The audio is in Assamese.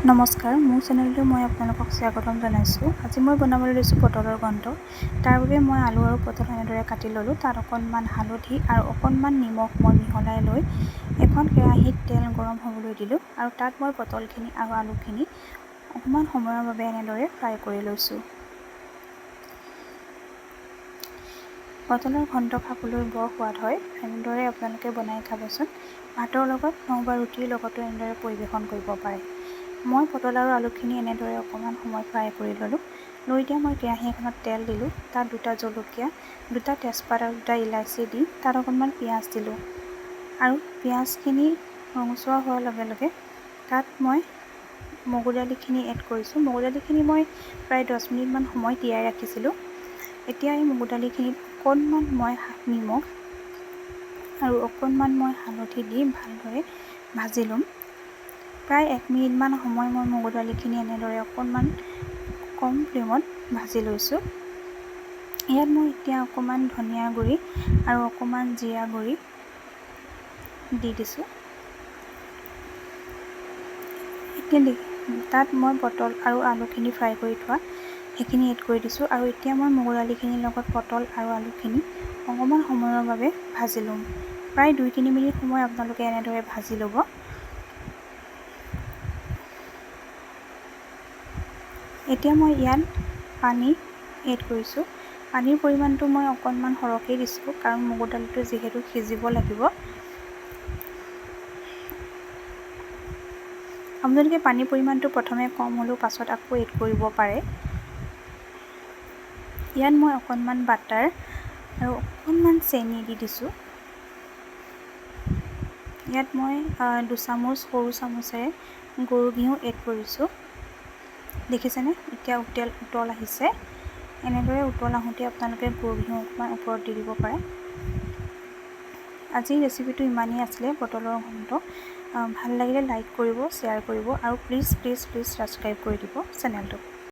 নমস্কাৰ, মোৰ চেনেললৈ মই আপোনালোকক স্বাগতম জনাইছোঁ। আজি মই বনাবলৈ লৈছোঁ পটলৰ ঘণ্ট। তাৰ বাবে মই আলু আৰু পটল এনেদৰে কাটি ল'লোঁ। তাত অকণমান হালধি আৰু অকণমান নিমখ মই মিহলাই লৈ এখন কেৰাহীত তেল গৰম হ'বলৈ দিলোঁ আৰু তাত মই পটলখিনি আৰু আলুখিনি অকণমান সময়ৰ বাবে এনেদৰে ফ্ৰাই কৰি লৈছোঁ। পটলৰ ঘণ্ট খাবলৈ বৰ সোৱাদ হয়। এনেদৰে আপোনালোকে বনাই খাবচোন। ভাতৰ লগত নহ'বা ৰুটিৰ লগতো এনেদৰে পৰিৱেশন কৰিব পাৰে। মই পটল আৰু আলুখিনি এনেদৰে অকণমান সময় ফ্ৰাই কৰি ল'লোঁ। লৈ এতিয়া মই কেৰাহী এখনত তেল দিলোঁ। তাত দুটা জলকীয়া, দুটা তেজপাত আৰু দুটা ইলাচি দি তাত অকণমান পিঁয়াজ দিলোঁ আৰু পিঁয়াজখিনি ৰঙচুৱা হোৱাৰ লগে লগে তাত মই মগুৰ দালিখিনি এড কৰিছোঁ। মগুৰ দালিখিনি মই প্ৰায় 10 মিনিটমান সময় তিয়াই ৰাখিছিলোঁ। এতিয়া এই মগুৰ দালিখিনিত অকণমান মই নিমখ আৰু অকণমান মই হালধি দি ভালদৰে ভাজি ল'ম। প্ৰায় 1 মিনিটমান সময় মই মগুৰ দালিখিনি এনেদৰে অকণমান কম ফ্লেমত ভাজি লৈছোঁ। ইয়াত মই এতিয়া অকণমান ধনিয়া গুড়ি আৰু অকণমান জিৰা গুড়ি দি দিছোঁ। এতিয়া তাত মই পটল আৰু আলুখিনি ফ্ৰাই কৰি থোৱা সেইখিনি এড কৰি দিছোঁ আৰু এতিয়া মই মগুৰ দালিখিনিৰ লগত পটল আৰু আলুখিনি অকণমান সময়ৰ বাবে ভাজি ল'ম। প্ৰায় 2-3 মিনিট সময় আপোনালোকে এনেদৰে ভাজি ল'ব। এতিয়া মই ইয়াত পানী এড কৰিছোঁ। পানীৰ পৰিমাণটো মই অকণমান সৰহকৈ দিছোঁ, কাৰণ মগুৰ দালিটো যিহেতু সিজিব লাগিব। আপোনালোকে পানীৰ পৰিমাণটো প্ৰথমে কম হ'লেও পাছত আকৌ এড কৰিব পাৰে। ইয়াত মই অকণমান বাটাৰ আৰু অকণমান চেনি দি দিছোঁ। ইয়াত মই 2 চামুচ সৰু চামুচেৰে গৰু ঘিউ এড কৰিছোঁ। দেখিছেনে, এতিয়া উতল আহিছে। এনেদৰে উতল আহোঁতে আপোনালোকে গৰু ঘিউ অকণমান ওপৰত দি দিব পাৰে। আজিৰ ৰেচিপিটো ইমানেই আছিলে, পটলৰ ঘণ্ট। ভাল লাগিলে লাইক কৰিব, শ্বেয়াৰ কৰিব আৰু প্লিজ প্লিজ প্লিজ ছাবস্ক্ৰাইব কৰি দিব চেনেলটো।